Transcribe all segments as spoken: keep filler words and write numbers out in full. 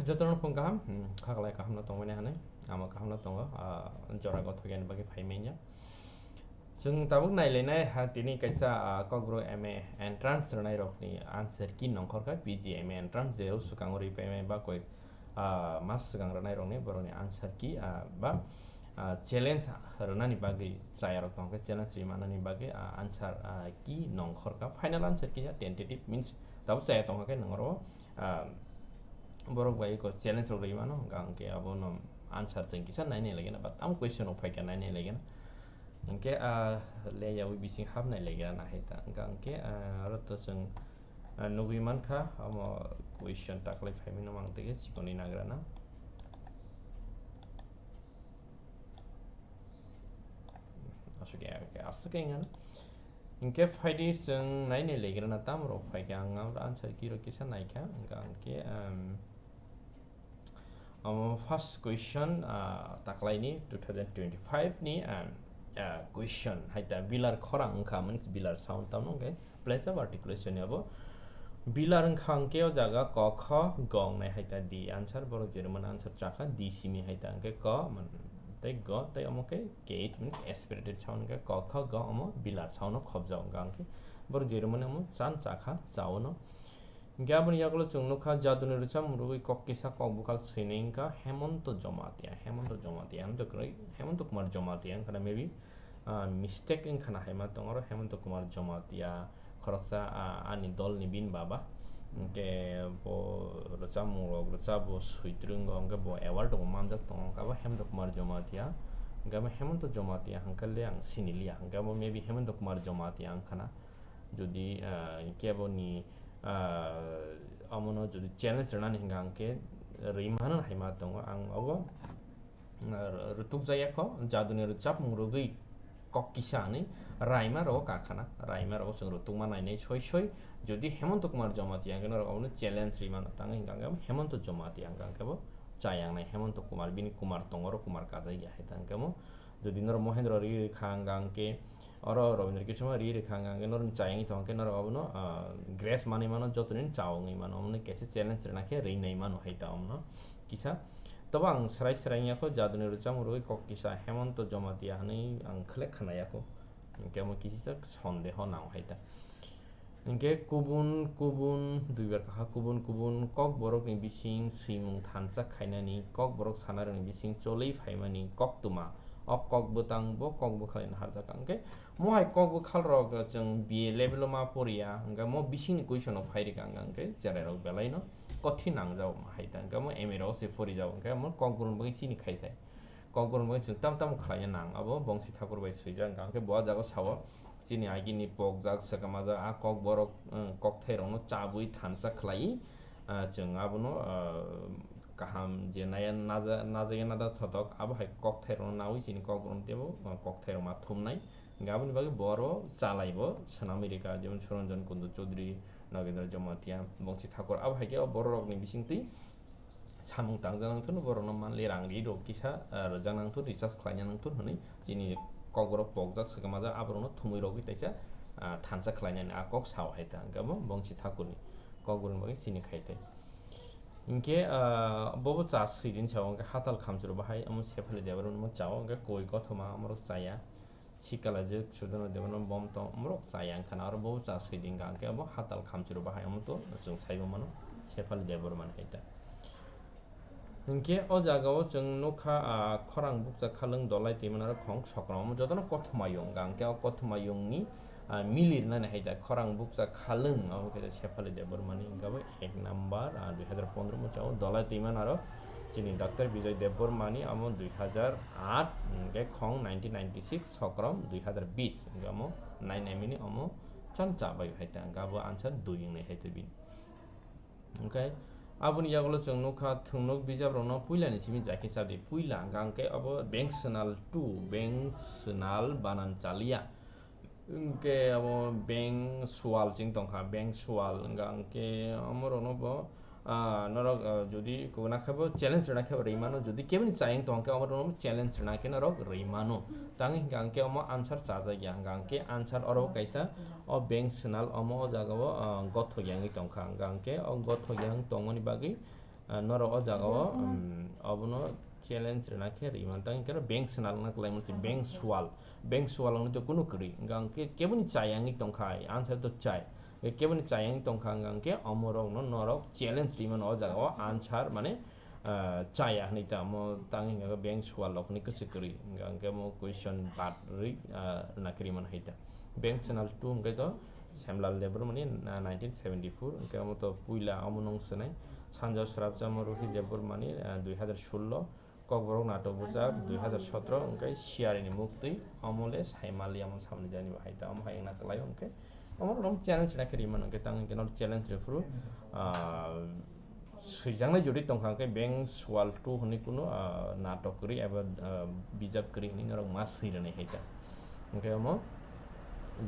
Jotono phung kaham, hmm, khaklai kaham no tongmani hanai, ama kaham no tongo, ah, jora gothok yani bagwi phai manya. Chwng tabuk nailainai ha tini kaisa, ah, Kokborok M A entrance rwnai rokni answer key nongkhor kha, P G M A entrance jero swkango ri paimai ba koi, ah, mas swkang rwnai rokni borokni answer key, ah, ba, ah, challenge rwnani bagwi chaya rok tongkha, challenge ri manani bagwi, ah, answer, ah, key nongkhor kha, final answer key ya tentative means tabuk chaya tongkha khe nongro, ah, borok bai ko challenge rok rwi mano, hwnkha hwnkhe abono answer chwng kisa nainai lagina, ba tamo question rok phaikha nainai lagina. Hwnkhe, ah, le yaui bising hapnai lagina nahai ta. Hwnkha hwnkhe, ah, aro to chwng, ah, nugui mankha, omo question taklai phaimano mang tege chikoni nagrana. Aswk ya, hwnkhe aswk ya wngano. Hwnkhe phaidi chwng nainai lagirana tamrok phaikha, ang abo answer key rok kisa naikha, hwnkha hwnkhe, um, omo first question, ah, taklaini two thousand twenty-five ni, um, ah, question hai ta bilar khorang wngkha, means bilar sound tamno hwnkhe place of articulation ni abo bilar wngkha hwnkhe o jaga ko kho go wngnai hai ta D answer, borok jeremani answer chakha D simi hai ta hwnkhe ko, man, tei go tei omo khe K H means aspirated sound hwnkhe ko kho go omo bilar sound no khobjak wngkha hwnkhe borok jeremani omo chan chakha chaono. Hwnkhe aboni yagulo chwng nukha jaduni rwchapmung rwgwi kok kisa kok bwkhal swinai wngkha Hemonto Jomatia, Hemonto Jomatia hinwi kwrwi, Hemonto Kumar Jomatia wngkha na maybe, ah, mistake wngkha na hai ma tongo oro Hemonto Kumar Jomatia khoroksa, ah, ani dolni bini baba. Hwnkhe bo rwchapmung rok rwchap bo switrwngo, hwnkhe bo award bo manjak tongo, hwnkhe bo Hemonto Kumar Jomatia, hwnkhe bo Hemonto Jomatia hwnkhe le ang siniliya, hwnkhe bo maybe Hemonto Kumar Jomatia wngkha na. Jodi, ah, kebo ni, ah, omono jodi challenge rwnani hwnkha hwnkhe rwi mano hai ma tongo. Ang obo, ah, rwtuk jaya kho, jaduni rwchapmung rwgwi kok kisa hinwi raima rogo kakhana, raima rogo chwng rwtwkma nainai soi soi. Jodi Hemonto Kumar Jomatia hwnkhe norok obono challenge rwi mano, tangwi hwnkha hwnkhe Hemonto Jomatia hwnkha hwnkhe bo chayangnai Hemonto Kumar, bini Kumar tongo, oro Kumar kajak ya hai ta hwnkhe mo. Jodi norok Mohendro ri rwkha hwnkha hwnkhe, oro Robindra Kishore ri rwkha hwnkha hwnkhe norok chayangwi tongkhe norok abono, ah, grace manwi mano, joto ni chawangwi mano, omono kaisa challenge rwna khe rwnai mano hai ta omono kisa. Tobo ang swrai swrai wngya kho, jaduni rwchapmung rwgwi kok kisa Hemonto Jomatia hinwi ang khlek khna ya kho. Hwnkhe omo kisa sondeho nang hai ta. Hwnkhe kubun kubun, duibar kaha kubun kubun Kokborokni bising swimung thansa khainani, Kokborok sanarokni bising choliwi phaimani koktwma, o kok bwtang bo kok bwkhalino harjakha. Hwnkhe mo hai kok bwkhalrok chwng B A level-o ma poriya, hwnkhe mo bisingni question-o phai rikha, hwnkhe cherairok belaino kothin nangjago ma hai ta, hwnkhe mo M A rok se porijago, hwnkhe mo Kokborokni bagwi chini khai thai. Kokborok bai chwng tam tamo khlaina nang, abo Bongsi Thakur bai swijak, hwnkha hwnkhe bo ah jaga sao, chini agini pokjak, swkang majak, ah, kokborok, um, kokthairokno chabwi thansa khlaiwi, ah, chwng abono, ah, kaham je naya naja-, najagya nada thothok, abo hai kokthairokno naui chini kokborok teibo, ah, kokthairok ma thumnai. Hwnkhe aboni bagwi bo aro chalaibo swnamwi rwkha, jemon Suranjan Kundu Chaudhary, Nagendra Jamatia, Bongsi Thakur, abo hai khe o bororokni bisingtwi samung tangjak nang thun, borokno monthly rang ri rok kisa, ah, rwjak nang thun, recharge khlaina nang thun hwnwi chini kokborok pokjak swkang majak aborokno thumwi rogwi taisa, ah, thansa khlainani a kok sao hai ta, hwnkhe bo Bongsi Thakurni kokborokni bagwi chini khai tai. Hwnkhe, ah, bobo cha swi din sao, hwnkhe Hatal Khamchwrwi bahai omo Sefali Debbarmani omo chao, hwnkhe koi kothoma omorok chaya. Sikalaijwk Sudharma Debbarma bom tong, omorok chaya wngkha na, oro bo cha swi di wngkha, hwnkhe abo Hatal Khamchwrwi bahai omo to chwng saibo mano, Sefali Debbarmani hai ta. Hwnkhe o jaga o chwng nukha, ah, khorang bukcha khalwng Dolai Twimana aro Khong Sokrom, omo jotono kothoma yung wngkha, hwnkhe o kothoma yungni, ah, mili rwnani hai ta khorang bukcha khalwng, abo khe Sefali Debbarmani wngkha bai. Ek number, ah, dui hazar pondro mo chao Dolai Twimana aro chini Doctor Bijoy Debbarmani amo dui hazar aat, hwnkhe Khong nineteen ninety-six, Sokrom dui hazar bis, hwnkhe amo nine M A ni omo chal chabai hai ta, hwnkhe abo answer dui wngnai hai ta bini. Hwnkhe aboni yagulo chwng nukha thwngnok bijap rokno puila ni simi jai khe cha di, puila hwnkha hwnkhe abo Beng Swnal two, Beng Swnal banan chaliya. Hwnkhe abo Beng Swal chwng tongkha, Beng Swal wngkha, hwnkhe omorokno bo, ah, norok, ah, jodi kubuna khe bo challenge rwna khe bo rwi mano, jodi keboni chayeng tongkhe omorokno challenge rwna khe norok rwi mano. Tang hwnkha hwnkhe omo answer chajak ya, hwnkha hwnkhe answer oro kaisa o Beng Swnal omo o jaga o, ah, gothok ya wngwi tongkha, hwnkha hwnkhe o gothok ya wng tongmani bagwi Ah, norok o jaga o, um, obono challenge rwna khe rwimani tang khe bank swnalwkna kwlai mani se bank swal, bank swal wngwi to kunu kwrwi, hwnkha hwnkhe keboni chaya wngwi tongkha, answer to chai, keboni chaya wngwi tongkha, hwnkha hwnkhe omorokno norok challenge rwimano o jaga o answer mane, ah, chaya hwnwi tamo tang hwnkha khe bank swal rok hwnwi kwchwk kwrwi, hwnkha hwnkhe omo question bad rwi, ah, rwna khe rwimani hai ta. Bank channel two hwnkhe to Semlal Debbarmani, ah, nineteen seventy-four, hwnkhe omo to puila omo nung swnai. Sanjay Srapchamo Ruhi Debbarmani, ah, dui hazar sullo, Kokborok natok bwchak dui hazar sotro, hwnkhe Siyarini Muktwi, omo le saimaliya omo samani jani bo hai ta, omo hai wngna kwlai hwnkhe, omo rok challenge rwna khe rwimano hwnkhe tang hwnkhe no challenge rwphuru, ah, swijaknai jodi tongkha hwnkhe bank swal two hwnwi kunu, ah, natok kwrwi eba, ah, bijap kwrwi hwnwi norok ma swi rwnai hai ta. Hwnkhe omo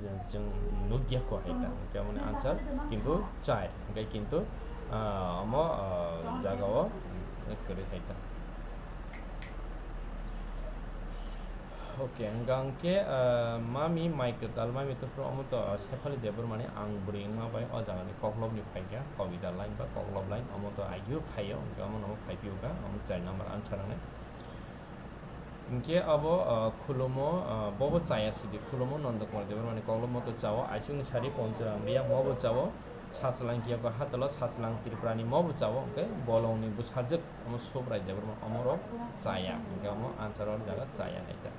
je chwng nukya kho hai ta. Hwnkhe omoni answer kintu chai. Hwnkhe kintu, ah, omo, ah, jaga o kwrwi hai ta. Okay, hwnkha hwnkhe, ah, mami mai kwtal mami to pro omo to, ah, Sefali Debbarmani ang bwrwi wngma bai o jagani koklopni phaikha, kobita line ba koklop line, omo to agio phaio, hwnkhe omo no phaiphio kha, omo chai number answer wngnai. Hwnkhe abo, ah, khulumo, ah, bobo chaya sidi khulumo Nanda Kumar Debbarmani koklopmo to chao, aisukni sari Poncharam Riyang mobo chao, Sachwlang Kiyako Hatalo, Sachwlang Tripurani mobo chao, hwnkhe bolongni bwsajwk omo Subrai Debbarma omorok chaya, hwnkhe omo answer o jaga chaya hai ta.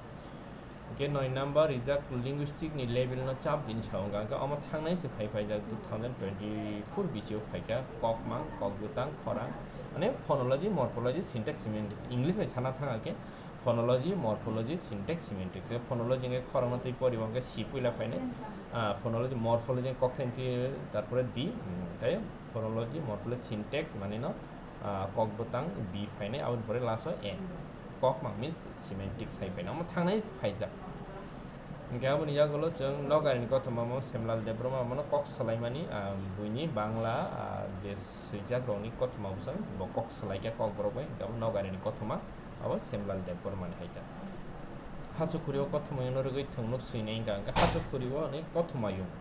Hwnkhe noi number rijak linguistic ni level no chap din sao, hwnkha hwnkhe omo thangnai se phai phaijak two thousand twenty-four bisio phaikha, kokmang, kokbwtang, khorang, mane phonology, morphology, syntax, semantics, English bai sana thang khe phonology, morphology, syntax, semantics. Phonology hwnkhe khorang no twi poriwo hwnkhe si puila phainai, ah, phonology, morphology hwnkhe kokthaini twi, tarpore di, hmm, tei phonology, morphology, syntax mane no, ah, kokbwtang B phainai, aboni pore last o A. Kokmang means semantics hai phainai. Omo thangnai phaijak. Hwnkhe aboni yagulo chwng Nogarini kothoma mo Semlal Debbarma mono kok swlaimani, ah, buini Bangla, ah, je swijak rokni kothoma bwsang bo kok swlaikha kokborok bai, hwnkhe abo Nogarini kothoma abo Semlal Debbarmani hai ta. Hachukhuri o kothoma yono rwgwi thwngnuk swinai hwnkha, hwnkhe hachukhuri o ni kothoma yung.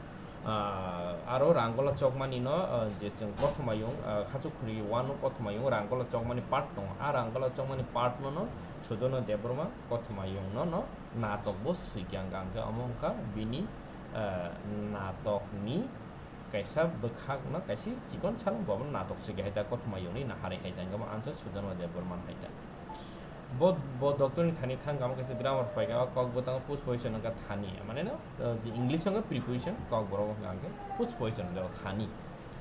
Ah, aro Rangola Chokmani no, ah, je chwng kothoma yung, ah, hachukhuri wano kothoma yung, Rangola Chokmani part tongo. A Rangola Chokmani part no no Sudarma Debbarma kothoma yung no no natok bo swikha hwnkha, hwnkhe omo wngkha bini, ah, natok ni kaisa bwkhak no kaisa chikon salo bo natok swikha hai ta, kothoma yung ni naharwi hai ta, hwnkhe omo answer Sudarma Debbarma hai ta. Bo, bo doctor ni thani thang kamo kaisa grammar phaikha, o kok bwtang push position wngkha thani, mane no, uh, je English wngkha preposition, kok borok wngkha hwnkhe push position wngkha thani.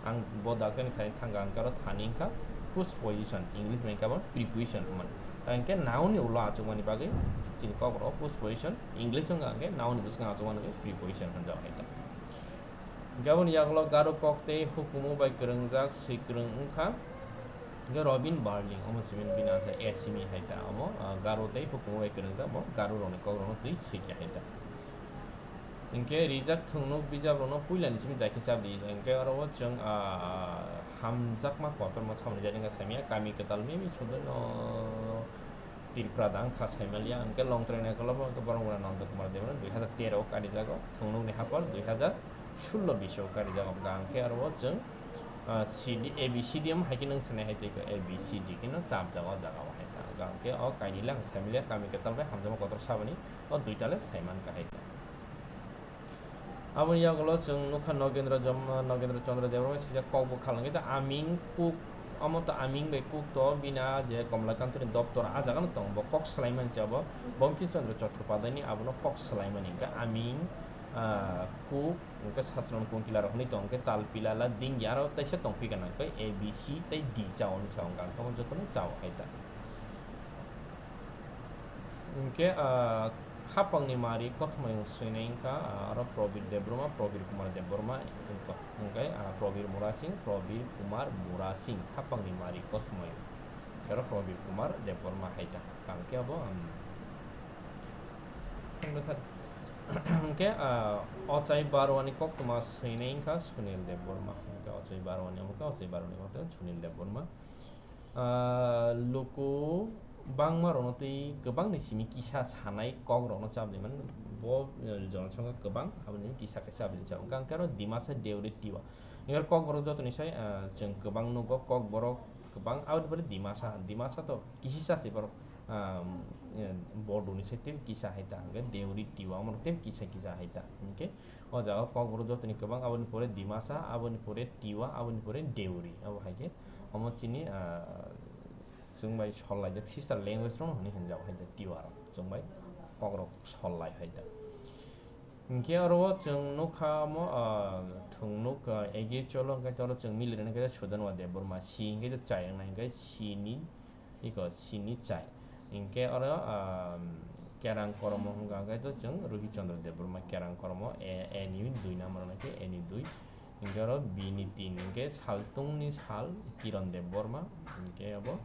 Ang bo doctor ni thani thang kha, ang khe oro thani wngkha push position, English bai wngkha bo preposition hwnmani. Ta hwnkhe noun ni ulo achukmani bagwi chini kok borok push position, English wngkha hwnkhe noun ni bwskango achukmani bagwi preposition hwnjak hai ta. Hwnkhe aboni yagulo Garo kok tei hukumu bai kwrwngjak swikwrwng wngkha. Hwnkhe Robin Barling, omo simi bini answer A simi hai ta omo, ah, Garo tei hukumu bai kwrwngjak bo Garo rokni kok rokno twi swikha hai ta. Hwnkhe rijak thwngnuk bijap rokno puilani simi jaikhe chap di. Hwnkhe oro o chwng, ah, hamjakma kotorma samani jani wngkha samya kami kwtal mimi sudano. Tripura dang kha saimaliya, hwnkhe Longtrai Naikolobo hwnkhe Boromgura Nanda Kumar Debbarma dui hazar tero o karijago, thwngnukni haphar dui hazar sullo bisio karijago, hwnkha hwnkhe aro o chwng, ah, C D, A B C D omo hai khe nwng swnai hai twi kho, A B C D khe no chapjago o jaga o hai ta, hwnkha hwnkhe o kainwi le ang saimaliya kami kwtal bai hamjakma kotor sabani o duita le saimankha hai ta. Aboni yagulo chwng nukha Nogendra Jom-, Nogendra Chandra Debbarma swijak kok bwkha hwnkhe ta aming kuk, omo ta aming bai kuk to bini a je Komlakantoni doptor a jaga no tongo, bo kok swlaimani se abo Bongkim Chandra Chattopadhyayni abono kok swlaimani hwnkhe aming, ah, kuk hwnkhe Sachwlang Kongkila rok hwnwi tongo hwnkhe Talpilala Dingya aro teisa tongphikha nang khe A B C tei D cha oni cha wngkha hwnkhe omo jotono cha o hai ta. Hwnkhe, ah, Khapangni mari kothoma yung swinai wngkha, ah, aro Probir Debbarma, Probir Kumar Debbarma wngkha. Hwnkhe, ah, Probir Murasing, Probir Kumar Murasing, Khapangni mari kothoma yung. Aro Probir Kumar Debbarma hai ta. Hwnkhe abo, um, hwnkhe, ah, Ochai Barwani koktwma swinai wngkha Sunil Debbarma. Hwnkhe Ochai Barwani, hwnkhe Ochai Barwani koktwma Sunil Debbarma. Ah, luku bangma rokno twi kwbangni simi kisa sanai kok rokno chabwi mano. Bo, eh, jonosongkha kwbang, aboni kisa khe chabwi chao. Hwnkhe aro Dimasa Deuri Tiwa. Hwnkhe kok borok jotoni sai, ah, chwng kwbang nugo kok borok, kwbang, aboni pore Dimasa, Dimasa to kisisa se borok, ah, eh, Bodo ni side tei kisa hai ta, hwnkhe Deuri, Tiwa, omo tei kisa kisa hai ta. Hwnkhe o jaga Kokborok jotoni kwbang, aboni pore Dimasa, aboni pore Tiwa, aboni pore Deuri, abo hai khe omo chini, ah, chwng bai sol laijak sister language rok hwnwi hinjak hai ta, Tiwa rok chwng bai Kokrok sol lai hai ta. Hinkhe oro o chwng nukha omo, ah, thwngnuk, ah, egi cholo, hinkhe oro chwng milirani khe Sudanwa Debbarma, si hinkhe chai wngnai, hinkhe si ni, iko si ni chai. Hinkhe oro, ah, kerang koromo hwnkha, hinkhe to chwng Ruhi Chandra Debbarma kerang koromo, A, A ni dui number hwnkhe A ni dui. Hinkhe oro B ni tin, hinkhe saltungni sal Kiran Debbarma, hinkhe abo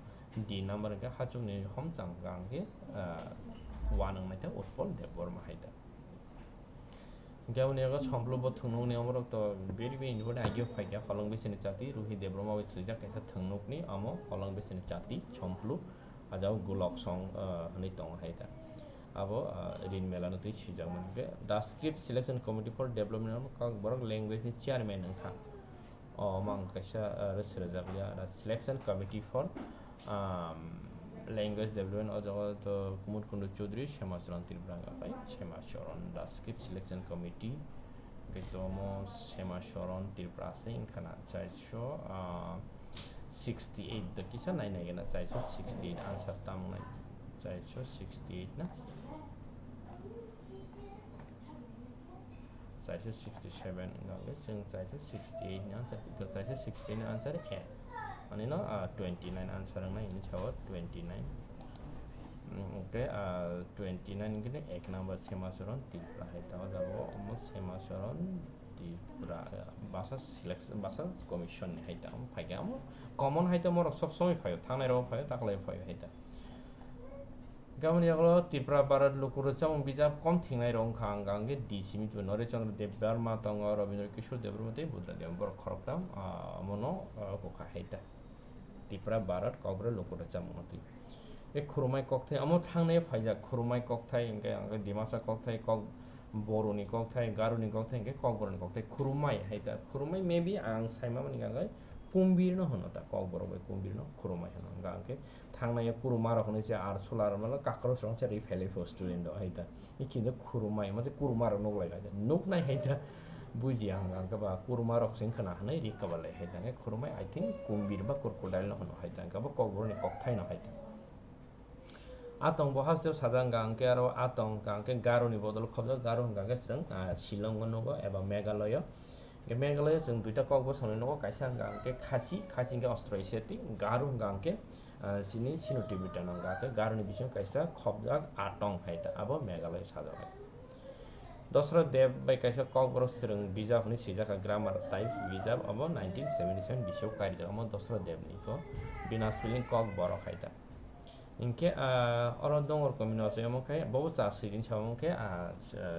D number hinkhe hachukni homchang hwnkha, hinkhe, ah, one wngnai ta Utpal Debbarma hai ta. Hinkhe aboni yago Somplu bo thwngnukni omorok to very, very important, agio phaikha, holong bisini chati, Ruhi Debbarma bai swijak kaisa thwngnukni, omo holong bisini chati, Somplu, ajao Gulok song, ah, hwnwi tongo hai ta. Abo, ah, rin melano twi swijak mankhe, the script selection committee for development of Kokborok language ni chairman wngkha. O mang kaisa, ah, rwsrajak ya, the selection committee for, um, language development, o jaga to Kumud Kundu Chaudhary, Sema Charan Tripura wngkha pai, Sema Charan, the script selection committee, hwnkhe to omo Sema Charan Tripura se wngkha na, chaiso, ah, sixty eight, the kisa nai nai gana, chaiso sixty eight answer tam nai, chaiso sixty eight na? Chaiso sixty seven wngkha, hwnkhe chwng chaiso sixty eight ni answer, ito chaiso sixty eight ni answer A. Ani no, ah, twenty nine answer wngnai hini sao twenty nine. Mm, okay, ah, twenty nine hwnkhe ek number Sema Charan Tripura hai ta, o jaga o omo Sema Charan Tripura, ah, basa selection, basa commission ni hai ta, omo phaikha, omo common hai ta, morok sob somoi phaio, thangnai rok phaio, taklai phaio hai ta. Gaboni yagulo Tripura Bharat luku rwchapmung bijap kom thingnai rok wngkha, ang hwnkhe D simi twibo Noresh Chandra Debbarma tongo, Rabindra Kishore Debbarma tei Budra Debbarma, borok khoroktham, ah, omono, ah, kokha hai ta. Tripura Bharat Kokborok luku rwchapmung twi. E khurumai kokthai, omo thangnai phaijak khurumai kokthai, hwnkhe, hwnkhe Dimasa kokthai, kok Boroni kokthai, Garoni kokthai, hwnkhe Kokboroni kokthai, khurumai hai ta. Khurumai maybe ang saima mani hwnkhe kumbir no hwno ta, Kokborok bai kumbir no khurumai hwno. Hwnkhe, hwnkhe thangnai ya kuruma rok hinwi se ar solar mano kakrok song se ri phele pho student rok hai ta. I khinto khurumai, mase kuruma rok nuk lai hai ta. Nuk nai hai ta. Buji ang, ang khe ba kuruma rok sing khna hinwi ri kaba lai hai ta. Hwnkhe khurumai, I think, kumbir ba crocodile no hwno hai ta. Hwnkhe bo Kokborok ni kokthai no hai ta. Atong bo haste sajak hwnkha hwnkhe aro atong hwnkha hwnkhe Garo ni bodol khobjak, Garo hwnkha hwnkhe chwng, ah, Shillong o nugo eba Meghalaya. Hwnkhe Meghalaya chwng duita kok bo samani nugo, kaisa hwnkha hwnkhe Khasi, Khasi hwnkhe Austro Asiatic, Garo hwnkha hwnkhe, ah, chini Sino Tibetan hwnkha hwnkhe Garo ni bisingo kaisa khobjak atong hai ta, abo Meghalaya sajak hai. Dosra Deb bai kaisa Kokborok swrwng bijap hinwi swijak kha, grammar type bijap, abo nineteen seventy seven bisio kaijak, omo Dosra Deb ni ko bini spelling Kokborok hai ta. Hinkhe, ah, oro Dongor komini ochai omo khe, bobo cha swidin sa omo khe, ah,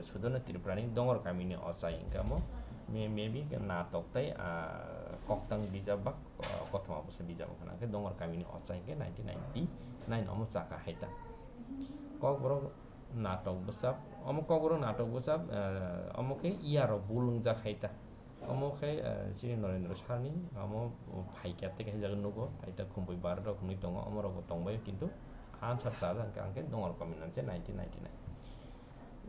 Sudona Tripura ni Dongor kamini ochai hinkhe omo may-, maybe hinkhe natok tei, ah, koktang bijap ba, ah, kothoma bwsa bijap wngkha na, hinkhe Dongor kamini ochai hinkhe nineteen ninety nine omo chaka hai ta. Kokborok natok bwsap, omo Kokborok natok bwsap, eh, omo khe iyarok bul wngjak hai ta. Omo khe, eh, chini Norendra Sarni, omo phaikya tei khe jaga nugo, hai ta Khumpui Bharat rok hwnwi tongo, omo rok bo tongbaio, kintu answer chajak hwnkhe ang khe Dongor Kominanse nineteen ninety nine.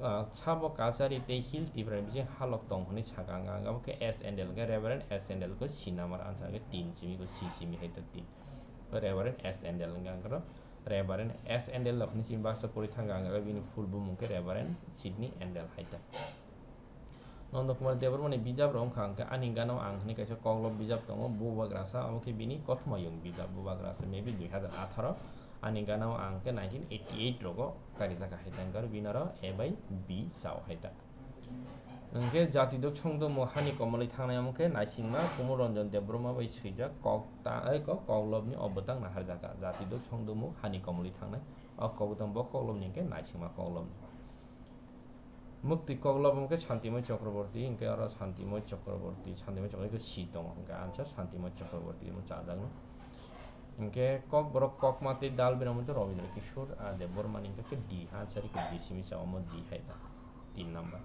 Ah, sabo Kachari tei Hill Tripura ni bising halok tong hwnwi saka ang, ang abo khe S N L khe Reverend S N L khe C number answer khe tin simi khe C simi hai ta tin. Reverend S N L hwnkhe ang khe Reverend S N L rok hwnwi simi baksa pori thangkha, ang khe bini full bumung khe Reverend Sidney N L hai ta. Nondo Kumar Debbarma ni bijap rok wngkha hwnkhe Ani Gana o Ang hwnwi kaisa koklob bijap tongo, Bubagrasa, omo khe bini kothoma yung bijap Bubagrasa, maybe dui hazar atharo, Ani Gana o Ang khe nineteen eighty eight rogo karijak hai ta, hwnkhe aro bini aro A bai B chao hai ta. Hwnkhe Jatiduk Songdukmung Hani Komolwi Thangnai omo khe naisingma Kumud Ranjan Debbarma bai swijak kok ta-, ei kok, koklobni o bwtang naharjakha. Jatiduk Songdukmung Hani Komolwi Thangnai o kok bwtang bo koklobni hwnkhe naisingma koklobni. Muktwi koklop hwnkhe Santimoy Chakraborty, hwnkhe oro Santimoy Chakraborty, Santimoy Chakraborty khe si tongo, hwnkhe answer Santimoy Chakraborty omo chajakno. Hwnkhe Kokborok Kokma tei Dal Biramo tei Rabindra Kishore, ah, Debbarmani hwnkhe D, answer khe D simi sa omo D hai ta, tin number.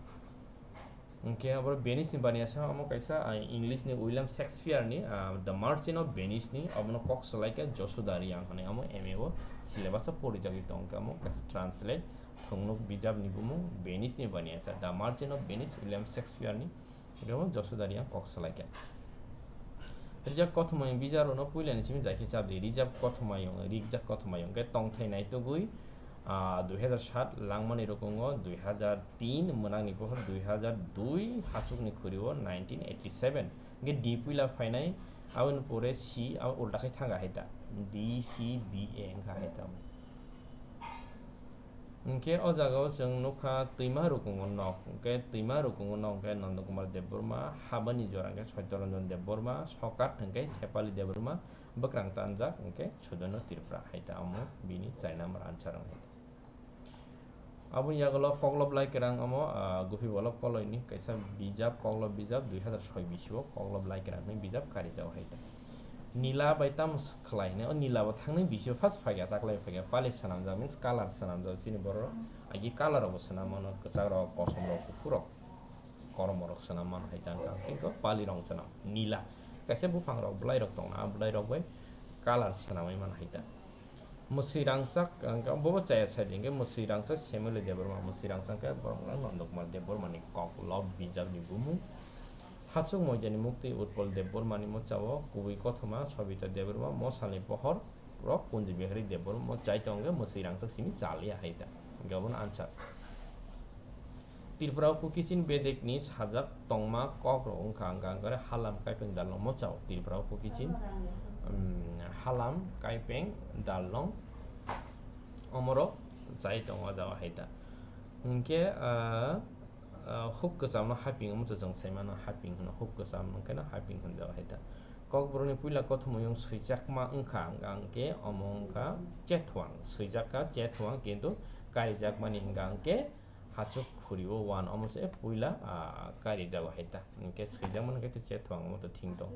Hwnkhe abo Venice ni baniya sa omo kaisa, ah, English ni William Shakespeare ni, ah, The Merchant of Venice ni obono kok salaikha Josuda Reang hwnwi omo M A o syllabus o porijagwi tongkha omo kaisa translate thwngnuk bijap ni bumung Venice ni baniya sa The Merchant of Venice William Shakespeare ni omo Josuda Reang kok salaikha. Rijak kothoma bijap rokno puila ni simi jaikhe chabdi rijak kothoma yong rijak kothoma yong khe tongthai naitugwi, ah, dui hazar sat langmani rukungo dui hazar tin mwnangni pohor dui hazar dui hachukni khuri o nineteen eighty seven. Hwnkhe D puila phainai, aboni pore C, abo ulta khai thanga hai ta. D C B A wngkha hai ta. Hwnkhe o jaga o chwng nukha twima rukungo nok, hwnkhe twima rukungo nok hwnkhe Nandakumar Debbarma, habani jora hwnkhe Satyaranjan Debbarma, sokat hwnkhe Sepali Debbarma, bwkrang tanjak hwnkhe Sudono Tripura hai ta. Omo bini chai number answer wng hai ta. Aboni yagulo koklop lai kwrang omo, ah, Gupi Bolok Koloini kaisa bijap, koklop bijap, dui hazar soi bisio koklop lai kwrang hwnwi bijap karijak hai ta. Nila bai tamo s-, khlai hwnwi, o nila bo thangnai bisio first phaikha, taklai phaikha, pali swnamjak means colour swnamjak chini borok rok, agi colour rok bo swnam mano, kwchak rok, kosom rok, kuphur rok, kormo rok swnam mano hai ta wngkha, tei khe pali rok swnam, nila, kaisa buphang rok, bwlai rok tongna, a bwlai rok bai colour swnamwi mano hai ta. Mwswi rangchak, ang khe bobo chaya sadi, hwnkhe mwswi rangchak Samuel Debbarma, mwswi rangchak khe borok wngkha Nandakumar Debbarma ni koklop bijap ni bumung. Hachuk moidani muktwi Utpal Debbarma ni mwchao kubui kothoma Sabita Debbarma, mosalni pohor rok Kunji Bihari Debbarma, mo chai tong khe mwswi rangchak simi chaliya hai ta. Hwnkhe obono answer. Tripura o Kukichin bedekni sajak tongma kokrok wngkha, hwnkha hwnkhe halam kaipeng dalno mwchao. Tripura o Kukichin, um, halam kaipeng dalno omorok chai tongo o jaga hai ta. Hwnkhe, ah, ah, huk kwchamno haping wngmano chwng sai mano, haping hwno, huk kwcham wngkheno haping hwnjago hai ta. Kokborokni puila kothomyung swijakma wngkha, hwnkha hwnkhe omo wngkha chethuang, swijakha chethuang, kintu karijakmani hwnkha hwnkhe hachuk khuri o uan omo se puila, ah, karijago hai ta. Hwnkhe swijakmani khe chethuang omo to thing tong.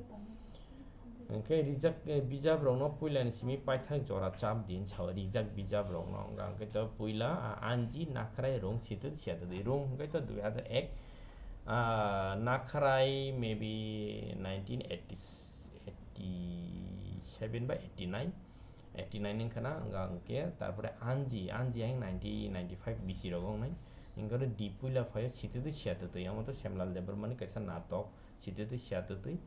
Hwnkhe rijak, eh, bijap rokno puila ni simi paithak jora chap din sao rijak bijap rokno. Hwnkha hwnkhe to puila, ah, Anji Nakhrai Rung Situ Siatwi Rung hwnkhe to dui hazar ek, ah, Nakhrai maybe nineteen eighty, eighty seven ba eighty nine. Eighty nine wngkha na, hwnkha hwnkhe, tarpore Anji, Anji ang ninety, ninety five bisi rogo wngnai. Hwnkhe oro D puila phaio Sitwtwi Siyatwtwi, omo to Semlal Debbarmani kaisa natok, Sitwtwi Siyatwtwi.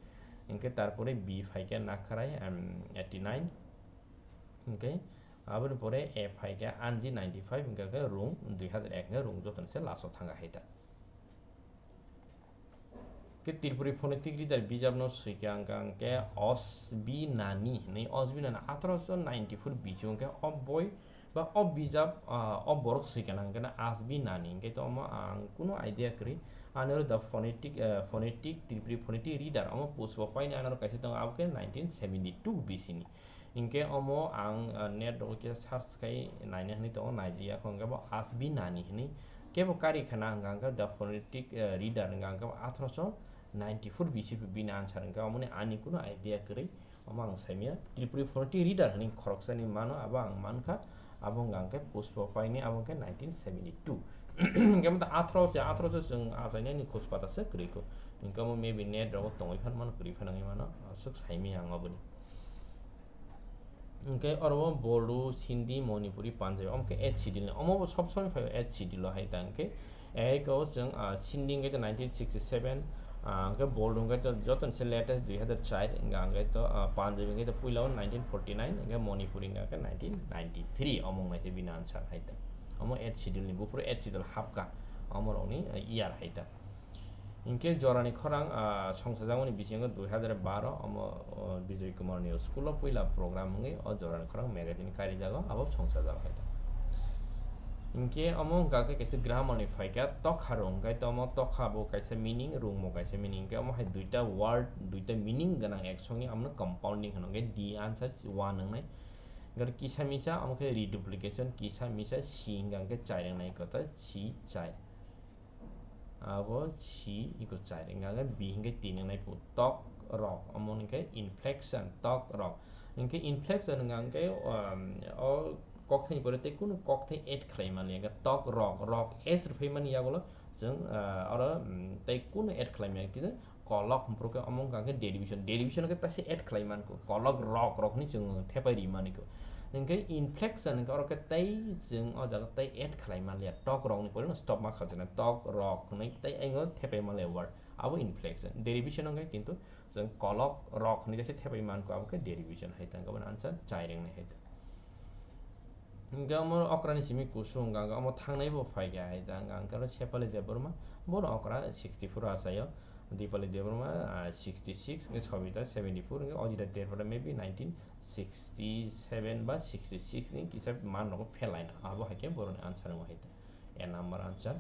Hwnkhe tarpore B phaikhe Nakhrai, em, eighty nine. Hwnkhe aboni pore A phaikhe Anji ninety five, hwnkhe khe Rung dui hazar ek hwnkhe Rung jotono se last o thangkha hai ta. Khe Tripuri phonetic reader bijapno swikha hwnkha hwnkhe Osbi Nani hwnwi, Osbi Nani athroso ninety four bisingo hwnkhe o boi ba o bijap, ah, o borok swikha na hwnkhe Asbi Nani hwnkhe to omo ang kunu idea kwrwi. Ani oro the phonetic, eh, phonetic, Tripuri phonetic reader omo Pushpa Paini ani oro kaisa tongo, abo khe nineteen seventy two bisini. Hinkhe omo ang, ah, net rogo khe search khai naina hinwi tongo, naijak ya kho, hinkhe bo Asbi Nani hinwi kebo kari khana hwnka hwnkhe the phonetic, eh, reader hwnka hwnkhe bo athroso ninety four bisi bini answer hwnka, omoni ani kunu idea kwrwi, omo ang saimya. Tripuri phonetic reader hinwi khoroksani mano, abo ang mankha, abo hwnka hwnkhe Pushpa Paini, abo hwnkhe nineteen seventy two. Hinkhe bo athroso, athroso chwng achainani khoj pata se kwrwi kho, hinkhe omo maybe net rogo tongwi phan mano, kwrwi phan wngwi mano, aswk saimya ang oboni. Hwnkhe oro o Bodo, Sindhi, Manipuri, Punjabi, omo khe eighth schedule ni. Omo bo sob somoi phaio eighth schedule o hai ta hwnkhe. Eko chwng, ah, Sindhi hwnkhe nineteen sixty seven, ah, hwnkhe Bodo hwnkhe to joto ni se latest dui hazar char, hwnkhe hwnkhe to, ah, Punjabi hwnkhe to puila o nineteen forty nine, hwnkhe Manipuri hwnkhe nineteen ninety three, omo wngkha bini answer hai ta. Omo eighth schedule ni, buphuru eighth schedule hapkha, omo rokni, ah, year hai ta. Hinkhe jorani khorang, ah, songchajakmani bisingo dui hazar baro omo, oh, Bijoy Kumar ni school o puila program wngwi o jorani khorang magazine karijago, abo songchajak hai ta. Hinkhe omo wngkha khe kaisa grammar ni phaikha, tokha rung hwnkhe tomo tokha bo kaisa meaning, rung bo kaisa meaning, hinkhe omo hai duita word, duita meaning gwnang ek songni, amno compounding hwno, hinkhe D answer one wngnai. Hinkhe kisa misa, omo khe reduplication, kisa misa, si hwnkha hwnkhe chai wngnai kotha, si chai. Abo si iko chai wngnai, B hwnkhe tin wngnai pu tok rok, omo hwnkhe inflection, tok rok. Hwnkhe inflection hwnkha hwnkhe, um, o kokthai ni pore tei kunu kokthai add khlai manliya, hwnkhe tok rok, rok S rwphai mani yagulo Chwng, ah, oro, mm, tei kunu add khlai maya khe kolok hwnphru khe omo wngkha khe derivation. Derivation khe taisa add khlai man kho. Kolok rok rok hwnwi chwng thepai ri mani kho. Hwnkhe inflection hwnkhe oro khe tei chwng o jaga tei add khlai man liya. Tok rokni pore no stop ma kha jana. Tok rok hwnwi tei aingo thepai man liya word. Abo inflection. Derivation hwnkhe kintu chwng kolok rok hwnwi kaisa thepai man kho. Abo khe derivation hai ta. Hwnkhe aboni answer chai rwngnai hai ta. Hingke omo okrani simi kusung, hingke omo thangnai bo phaikha hai ta, hingke oro Sepali Debbarma, bono okra sixty four achaio, Dipali Debbarma, ah, sixty six, hingke Sobita seventy four, hingke Ojita Debbarma maybe nineteen sixty seven ba sixty six ni kisa man rok phelai na, abo hai khe boroni answer wng hai ta, a number answer.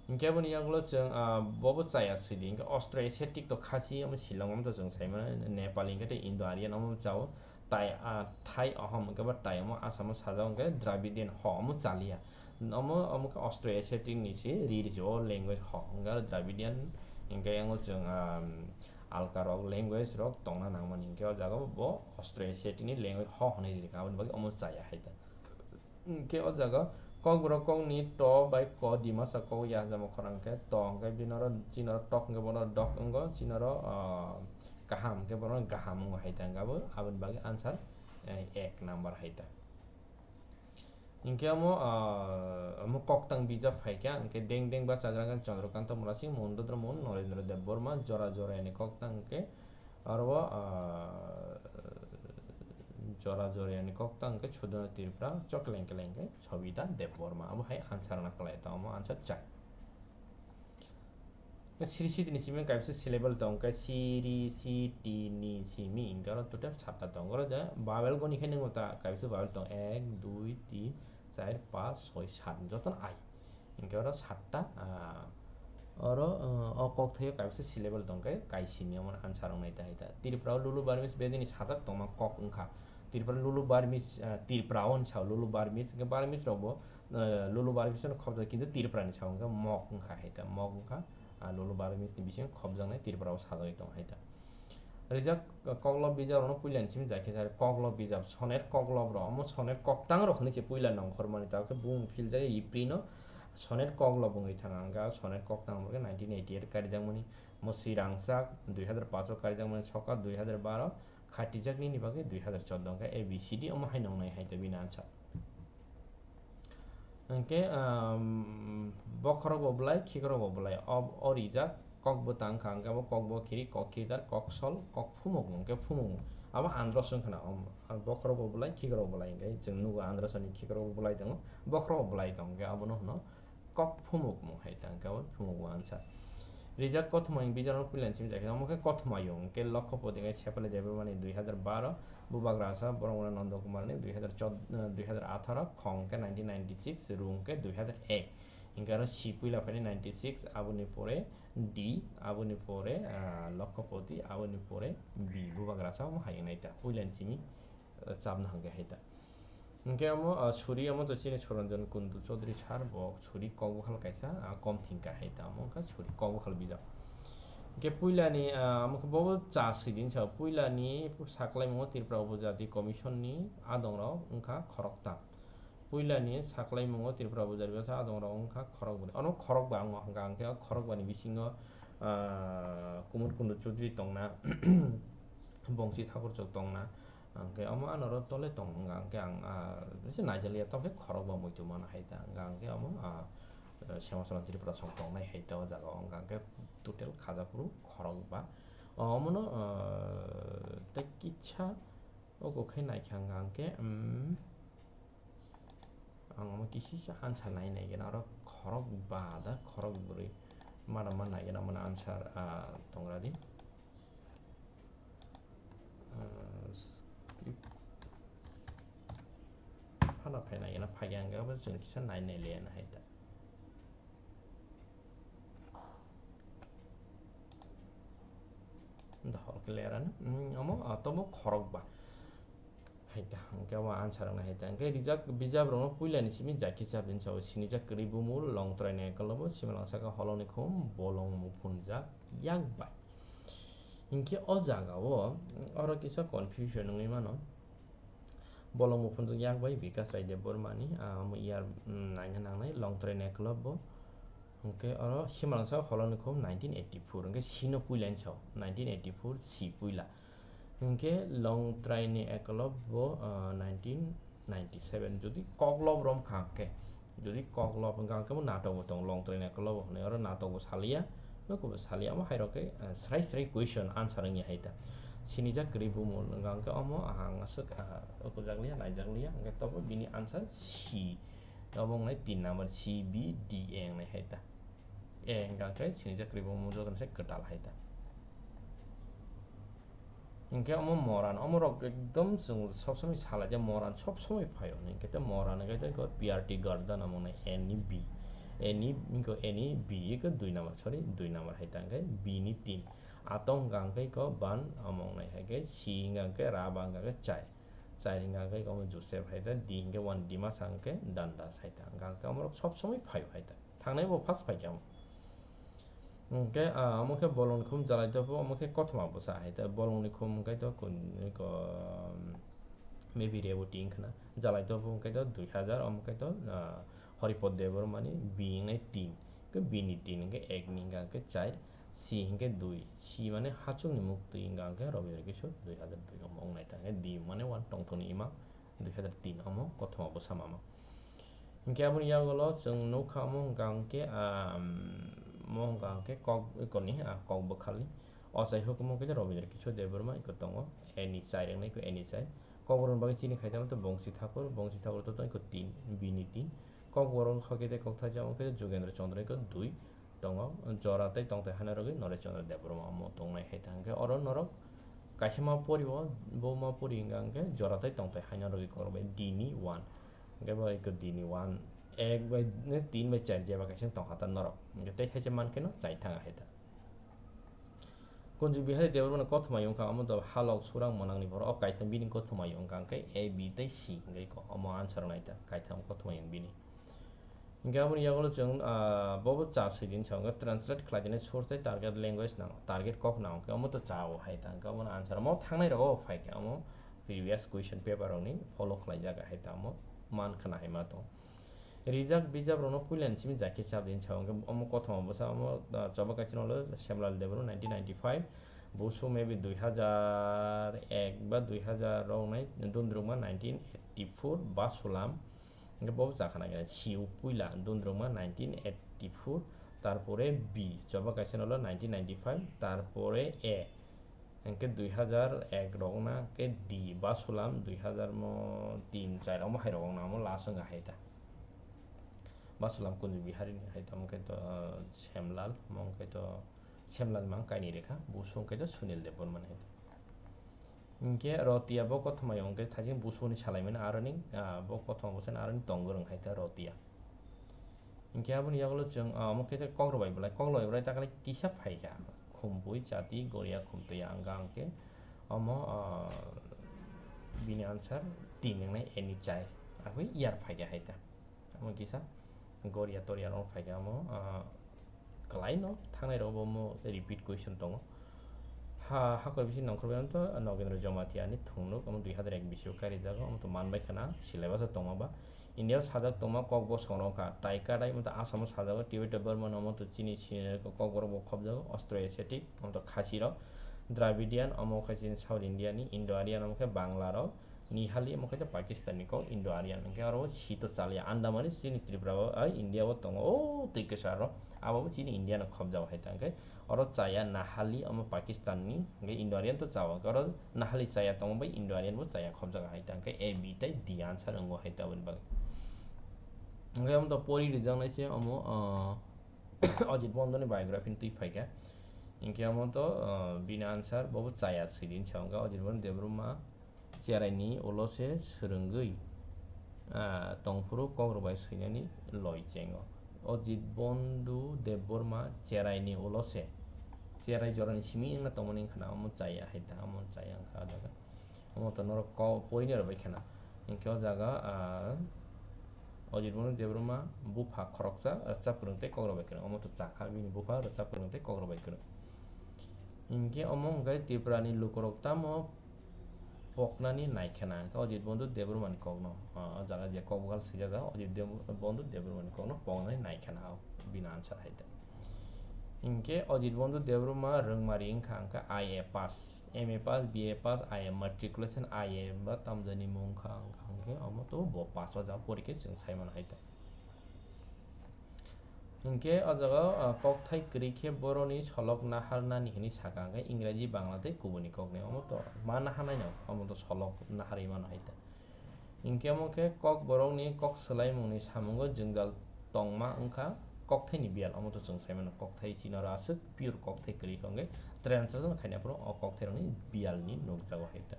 Hingke aboni yagulo chwng, ah, bobo chaya sidi, hingke Austro-Asiatic to khasi, omo Shillong, omo to chwng sai mano, Nepali, hingke tei Indo-Aryan, omo chao. Tai, ah, Thai, Ahom hwnkhe ba Tai omo Asamo sajak hwnkhe Dravidian ho omo chaliya. Omo, omo khe Austro-Asiatic ni se ri risi o language ho hwnkhe aro Dravidian hwnkhe yango chwng, ah, alka rok language rok tongna nangmani hwnkhe o jaga bo Austro-Asiatic ni language ho hwnwi ri rikha aboni bagwi omo chaya hai ta. Hwnkhe o jaga kokborok kokni to bai ko Dimasa kok ya hajama khorang khe to hwnkhe bini oro chini oro tok hwnkhe bono dok wngo chini oro, ah, kaham hwnkhe bono gaham wngo hai ta hwnkhe abo aboni bagwi answer, eh, ek number hai ta. Hwnkhe omo, ah, omo koktang bijap phaikha hwnkhe deng deng ba chagra hwnkhe Chandrakanta Murasing, Mondodra Mon, Norendra Debbarma, jora jora yani koktang hwnkhe aro o, ah, jora jora yani koktang hwnkhe Sudhana Tripura, chok keleng keleng khe Sobita Debbarma. Abo hai answer na kwlai ta, omo answer chak. Siri siti ni simi kaisa syllable tong khe siri siti ni simi hingke oro total satta tong. Oro je vowel goni khe nang ta kaisa vowel tong ek, dui, tin, char, pas, soi, sat jotono ai. Hingke oro satta, ah, oro, ah, o kok thaio kaisa syllable tong khe kaisini omo answer wngnai ta hai ta. Tripura o Lulu Burmese bedini sajak tongma kok wngkha. Tripura Lulu Burmese, ah, Tripura o hinsa Lulu Burmese hingke Burmese rok bo, ah, Lulu Burmese no khobjak kintu Tripura ni sao hingke mok wngkha hai ta. Mok wngkha, ah, Lulu Burmese ni bisingo khobjaknai Tripura o sajagwi tong hai ta. Rijak koklob bijap rokno puila ni simi jai khe sa koklob bijap, sonet koklob rok, omo sonet koktang rok hinwi se puila nongkhor mani, tabukhe bung philjak April no sonet koklob wngwi thang ang khe, sonet koktang rok khe nineteen eighty eight karijak mani, mo swrangchak dui hazar paanch o karijak mani, soka dui hazar bar o khatijak nini bagwi dui hazar chordo hwnkhe A B C D omo hai nongnai hai ta bini answer. Hingke, um, bokhorok bo belai, khikrok bo belai. O, o rijak kok bwtang wngkha, hingke abo kok bo khiri, kok khitar, kok sol, kok phumuk, hingke phumuk. Abo andros wngkha na, um, bokhorok bo belai, khikrok bo belai, hingke chwng nugo andros ni khikrok bo belai tongo, bokhorok bo belai tongo, hingke abono hwno kok phumuk mung hai ta, hingke abo phumuk bo answer. Rijak kothoma ni bijar no puila ni simi jakhe, omo khe kothoma yung, hingke Lokkhopoti hingke Sepali Debbarma ni dui hazar baro, Bubagra Asa, Boromgana Nanda Kumar ni dui hazar chordo, eh, dui hazar atharo, Khong khe nineteen ninety six, Rung khe dui hazar ek. Hingke aro si puila phaini ninety six, aboni pore D, aboni pore, ah, Lokkhopoti, aboni pore B, Bubagra Asa omo hai wngnai ta, puila ni simi, eh, chabna hwnkhe hai ta. Hingke omo, ah, suri omo to chini Soranjan Kundu Chaudhary sir, bo suri kokbokhal kaisa, ah, kom thingka hai ta, omo wngkha suri kokbokhal bijap. Hingke puilani, ah, omo khe bo cha swidin sa, puilani saklaimungo Tripura Upojati Commission ni adongrok wngkha khoroktham. Puilani saklaimungo Tripura Upojati Commission adongrok wngkha khorokbwrwi. Ono khorokba wngkha, hingke o khorokbani bisingo, ah, Kumar Kundu Chaudhary tongna, Bongsi Thakur Chowk tongna, Hingke omo ano oro tole tong wngkha, hingke ang, ah, bisi naijaliya, tamo khe khorokba muitu mano hai ta, hingka hingke omo, ah, Sema Solan Tripura song tongnai hai ta o jaga o, hingka hingke total khajaphuru khorokba. O, omono, ah, tei kisa ogo khe naikha hingka hingke, um, ang omo kisisa answer nai nai gana oro khorokba da khorokbwrwi mana ma nai gana omono answer, ah, tongra di. Ah, script phano phaina ena phaiya hingke abo chwng kisa nai nai le na hai ta. Dohor khe le rana, mm, omo, ah, tobo khorokba. Hai ta, hingke abo answer wngna hai ta. Hingke rijak bijap rokno puila ni simi jaki chap din sao sinijak kwrwi bumul longtrai nai kolobo simalangsa khe holongni khum bolong muphunjak yak bai. Hingke o jaga o oro kisa confusion wngwi mano. Bolong muphunjak yak bai Bikas Rai Debbarma ni, ah, omo iyar, mm, naina nangnai longtrai nai kolobo. Hwnkhe oro Himalangsa Holonikhum nineteen eighty-four, hwnkhe C no puila hinwi sao, nineteen eighty-four C puila. Hwnkhe Longtraini Ekolob bo, ah, nineteen ninety-seven. Jodi koklob rom kha hwnkhe, jodi koklob hwnkha hwnkhe bo natok bo tongo, Longtraini Ekolob bo hwnwi, oro natok bo salia, nokho bo salia, omo hairok khe, ah, srai srai question answer wngya hai ta. Sinijak kwrwi bumung hwnkha hwnkhe omo ang aswk, ah, ukujak liya, naijak liya, hwnkhe tobo bini answer C. Obo wngnai tin number, C, B, D, A wngnai hai ta. A hwnkha khe sinijak kwrwi bo omo jotono se kwtal hai ta. Hwnkhe omo moran, omo rok ekdom chwng sob somoi salai je moran sob somoi phaio hwnwi. Hwnkhe tei moran hwnkhe tei ko P R T Gordon omo wngnai A ni B. A ni, ko A ni B ko dui number, sorry, dui number hai ta hwnkhe B ni tin. Atong hwnkha khe ko ban omo wngnai hai khe C hwnkha khe raba hwnkha khe chai. Chai hwnkha khe omo Joseph hai ta, D hwnkhe one Dimasa hwnkhe Danda sai ta. Hwnkha khe omo rok sob somoi phaio hai ta. Thangnai bo first phai khe omo. Hwnkhe, ah, omo khe bolongni khum jalai tobo, omo khe kothoma bwsa hai ta. Bolongni khum hwnkhe to kun-, ko, maybe Reboti wngkha na. Jalai tobo hwnkhe to dui hajar, omo khe to, ah, Horipod Debbarmani B wngnai tin. Khe B ni tin hwnkhe ek ni hwnkha khe chai. C hwnkhe dui, C mane hachukni muktwi wngkha hwnkhe Rabindra Kishore dui hajar dui omo wngnai ta hwnkhe D mane one tongthokni imang dui hajar tin omo kothoma bwsa mama. Hwnkhe aboni yagulo chwng nukha omo hwnkha hwnkhe, ah, omo hwnkha hwnkhe kok, ikorni, ah, kok bwkhalni ochai hukumu khe Rabindra Kishore Debbarma iko tongo, A ni chai wngnai iko A ni chai. Kokborokni bagwi chini khaitamo to Bongsi Thakur, Bongsi Thakur to tongo iko tin, B ni tin. Kokborok hakhe tei kokthaisa wngkhe Jugendra Chandra iko dui. Tongo, jora tei tongthai haino rwgwi Noresh Chandra Debbarma omo tongnai hai ta hwnkhe oro norok kaisa ma pori o, bo ma pori hwnkha hwnkhe jora tei tongthai haino rwgwi korok bai D ni one. Hwnkhe bo eko D ni one, ek bai, tin bai char jeba kaisa tongkha ta norok. Hwnkhe tei khaisa mankhe no chai thang hai ta. Kunju Bihari Debbarma no kothoma wngkha, omo to halok surang monang ni borok, o kaitham bini kothoma wngkha hwnkhe A, B tei C hwnkhe ko, omo answer nai ta, kaitham kothoma wng bini. Hingke aboni yagulo chwng, ah, bobo cha swidin sa wngkha, translate khlaidinai source tei target language nang, target kok nang, hingke omo to cha o hai ta, hingke omo answer omo thangnai rogo phai khe omo previous question paper rokni follow khlaijak hai ta omo man khna hai ma tong. Rijak bijap rokno puilani simi jakhe chabdin sa wngkha, omo kothoma bwsa omo, ah, choba kaisa nolo Semlal Debbarma nineteen ninety-five, Busu maybe dui hajar ek ba dui hajar rok nai, Dundrukma nineteen eighty-four, Basulam, Hingke bo bo chakha nai khe, C O puila Dundrukma nineteen eighty-four, tarpore B, choba kaisa nolo nineteen ninety-five, tarpore A. Hingke dui hajar ek rok na khe D, Basulam dui hajar mo tin char omo hai rok na omo last wngkha hai ta. Basulam Kunju Bihari ni hai ta, omo khe to, ah, Semlal, omo khe to Semlal mang kaini rekha, Busu hingke to Sunil Debbarma ni hai ta. Hingke Rotia bo kothoma yong khe thajin Busu ni salaimani aroni, ah, bo kothoma bwsani aroni tong gwrwng hai ta Rotia. Hingke aboni yagulo chwng, ah, omo khe kok rwbai belai, kok rwbai belai ta khe kisa phai kha. Khumpui chati Goria Khumtwi ang hingke omo, ah, bini answer tin wngnai A ni chai. Aboni yar phai kha hai ta. Omo kisa Goria toria rok phai kha omo, ah, kwlai no thangnai rok bo omo repeat question tongo. Ha, hakor bisi nongkhor bai to Nogendra Jamatia ni thungnuk omo dui hajar ek bisi o kari jago, omo to man bai khana syllabus o tongma ba. India o sajak tongma kok bosong rok kha, tai kadai omo to Assam o sajago, Tibet o Burma no omo to chini si-, kok borok bo khobjago, Austro Asiatic, omo to Khasi rok, Dravidian, omo khe chini South India ni, Indo Aryan omo khe Bangla rok, Nihali omo khe Pakistan ni kok Indo Aryan, hingke oro o si to chaliya, Andamani chini Tripura o, ai India o tongo, o twi kwcharo, abo bo chini India no khobjago hai ta, hingke oro chaya Nahali omo Pakistan ni, hingke Indo Aryan to chao, hingke oro Nahali chaya tongo bai Indo Aryan bo chaya khobjago hai ta, hingke A, B tei D answer wngo hai ta aboni bagwi. Hingke omo to pori rijak nai se omo, ah, Ajit Bondo ni biography ni twi phai kha, hingke omo to, ah, bini answer bo bo chaya swidin sa wngkha Ajit Bondo Debbarma. Cheraini ulo se swrwngwi, ah, tongphuru kok rwbai swinani loi chengo. Ajit Bondu Debbarma cheraini ulo se, cherai jorani simi wngna tongmani wngkha na, omo chaya hai ta, omo chaya wngkha o jaga. Omo to norok kok poine rwbai khana. Hinkhe o jaga, ah, Ajit Bondu Debbarma bupha khoroksa rwchap kwrwng tei kok rwbai kwrwng. Omo to chakha bini bupha rwchap kwrwng tei kok rwbai kwrwng. Hinkhe omo hwnkhe Tripurani lukurok tamo poknani naikhana hwnkhe Ajit Bandhu Debbarmani kokno, ah, o jaga je kokbwkal swijajak Ajit Deb-, Bandhu Debbarmani kokno poknani naikhana, o bini answer hai da. Hinkhe Ajit Bandhu Debbarma rwngmari wngkha hwnkhe I A pass, M A pass, B A pass, I A matriculation, I A ba tamjani mung wngkha, wngkha hwnkhe omo to bo pass o jaga porikhe chwng saimano hai da. Hinkhe o jaga, ah, kokthai kwrwi khe boroni solok naharnani hwnwi sakha, hwnkhe Ingraji, Bangla tei kubuni kokni. Omo to ma naharnai no, omo to solok naharwi mano hai ta. Hinkhe omo khe kokborokni kok swlaimungni samungo jwngjal tongma wngkha kokthaini biyal. Omo to chwng sai mano, kokthai chini oro aswk pure kokthai kwrwi kha, hwnkhe translation khaina phuru o kokthairokni biyalni nukjago hai ta.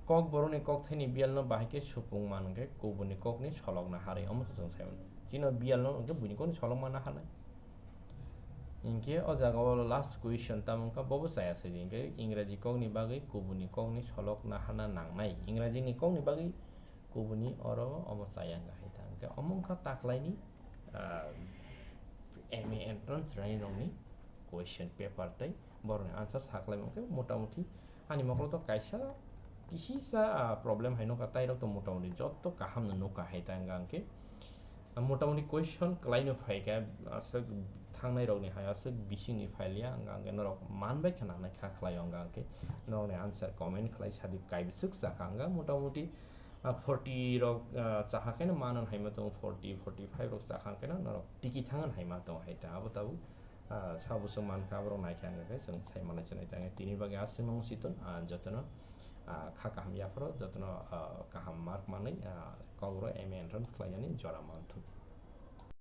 Kokborokni kokthaini biyalno bahai khe supung man hwnkhe kubuni kokni solok naharwi, omo to chwng sai mano. Chini biyalno hwnkhe buini kokni solok ma naharnai. Hinkhe o jaga o last question tamo wngkha, bobo chaya se di. Hinkhe Ingraji kokni bagwi kubuni kokni solok naharna nangnai. Ingrajini kokni bagwi kubuni oro omo chaya wngkha hai ta. Hinkhe omo wngkha taklaini, ah, M A entrance rwnairokni question paper tei borokni answer saklaimung khe motamuti ani mokolo to kaisa kisisa, ah, problem hai nukha, tairok to motamuti joto kaham no nukha hai ta wngkha hwnkhe. Motamuti question kwlaino phaikha, aswk thangnairokni hai aswk bisingni phailiya, wngkha hwnkhe norok manbai kha nangnai kha khlai, wngkha hwnkhe norokni answer comment khlai sadi, kaibwswk chakha wngkha motamuti, ah, forty rok, ah, chakha kheno mano hai ma tongo, forty, forty five rok chakha kheno norok tiki thangna hai ma tongo hai ta, abo tabuk, ah, sabo chwng mankha, aborok naikha wngkha khe chwng sai manai chwnai ta, tini bagwi aswk nung siton, ah, jotono, ah, kha kaham yapharo jotono, ah, kaham mark manwi, ah, kokborok M A entrance khlainani jora manthun.